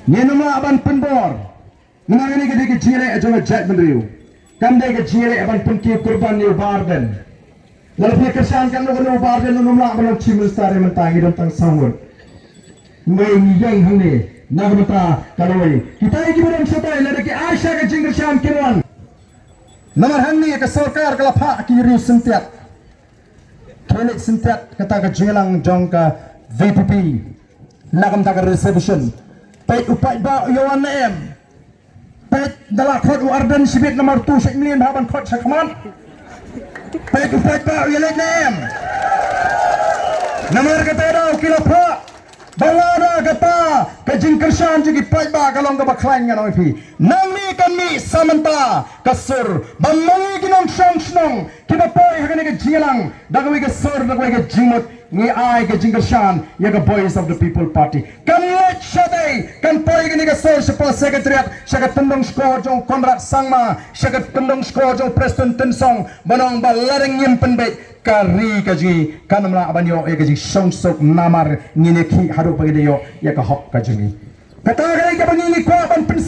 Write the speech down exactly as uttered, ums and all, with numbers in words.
Ngin ym lah ban pynbor. Namar kane ka dei ka jingïaleh jong ka jaitbynriew. Kam dei ka jingïaleh ban pynkiew kurban ïa u Bah Ardent. Lada phi kyrshan katno katno u Bah Ardent un ym lah ban long Chief Minister, mynta ngi don tang saw ngut. Ngi ïeng hangne na ka bynta ka lawei. Kita kiba don shatai lada ki ai sha ka jingkyrshan kin wan. Namar hangne ka sorkar ka la phah ki riew syntiat. Ki leit syntiat kata ka jingïalang jong ka V P P. Na ka bynta ka reservation. Peit u paidbah u ïawan ne em. Peit da la khot u Ardent shibit namar tu shait mlien bha ban khot shakhmat. Peit u paidbah u ïaleit ne em. Namar kata daw ki la phah. Ba lada kata ka jingkyrshan jong ki paidbah ka long kaba khlaiñ, ngan ong ïa phi. Nangne kan mih sa mynta ka sur ba ma ngi ki nongshong shnong kiba poi ha kane ka jingïalang da kawei ka sur, da kawei ka jingmut, ngi ai ka jingkyrshan ïa ka Voice of the People Party. Kan leit shatai, kan poi kane ka sur shapoh Secretariat, sha ka tyndong shkor jong Conrad Sangma, sha ka tyndong shkor jong Prestone Tynsong, ban ong ba lada ngim pynbeit ka ri ka jong ngi kan ym lah ban ïoh ïa ka jingshongsuk namar ngin ïakhih haduh ba ngin ïoh ïa ka hok ka jong ngi. Kata ka dei kaba ngi ngi kwah ban pyn